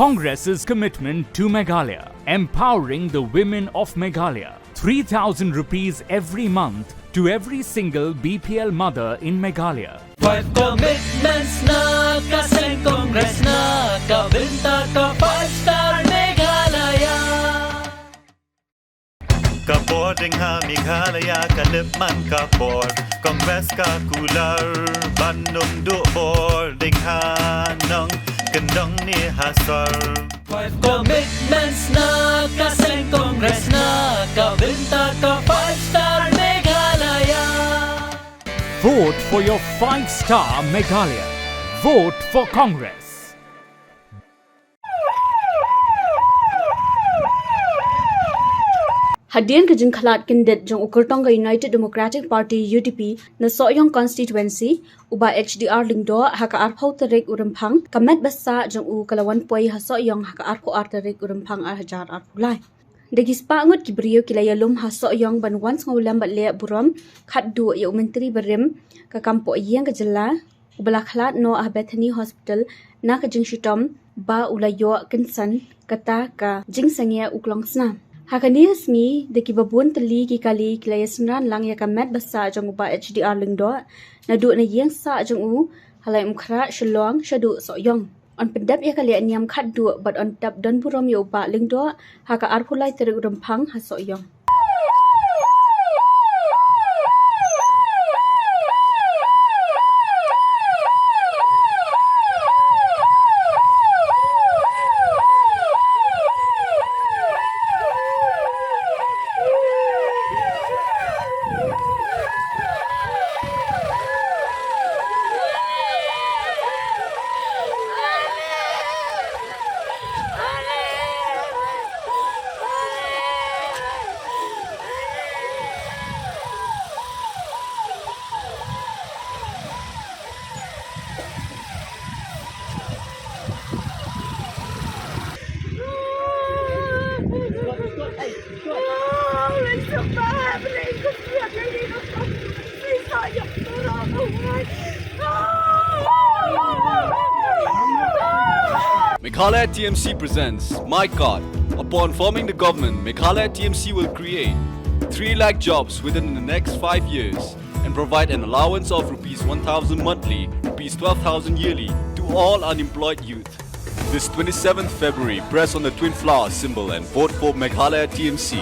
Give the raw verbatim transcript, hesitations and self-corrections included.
Congress's commitment to Meghalaya, empowering the women of Meghalaya. Three thousand rupees every month to every single B P L mother in Meghalaya. Five commitments na ka seng Congress na ka bynta ka five star Meghalaya. Ka bor ding ha Meghalaya ka lip man ka bor. Congress ka kular ban ym duh bor ding ha nongkyndong ne ha sor. Five commitments na ka seng Congress na ka bynta ka five star Meghalaya. Vote for your five star Meghalaya. Vote for Congress. Hadien ka jingkhlad kyndit jong u kyrtong ka United Democratic Party, U D P, na Sohiong Constituency, u Bah H D R Lyngdoh, ha ka arphew tarik u Rymphang, ka met ba sah jong u ka la wan poi ha Sohiong ha ka arphew ar tarik u Rymphang ar hajar arphew lai. Da ki spah ngut ki briew ki la ïalum ha Sohiong ban wan sngewlem bad leh burom khatduh ïa u Myntri barim ka kam poh ïing ka jylla, u ba la khlad noh ha Bethany Hospital na ka jingshitom ba u la ïoh kynsan kata ka jingsangeh u klongsnam. Ha kane ka sngi da kiba bun tylli ki kali ki la ïasynran lang ïa ka met ba sah jong u Bah H D R Lyngdoh naduh na ïing sah jong u ha Laitumkhrah, Shillong shaduh Sohiong. Yn pyndep ïa ka lehniam khatduh bad yn tap don burom ïa u Bah Lyngdoh ha ka arphew lai tarik u Rymphang ha Sohiong. Meghalaya T M C presents My Card. Upon forming the government, Meghalaya T M C will create three lakh jobs within the next five years and provide an allowance of rupees one thousand monthly, rupees twelve thousand yearly to all unemployed youth. This twenty-seventh February, press on the twin flower symbol and vote for Meghalaya T M C.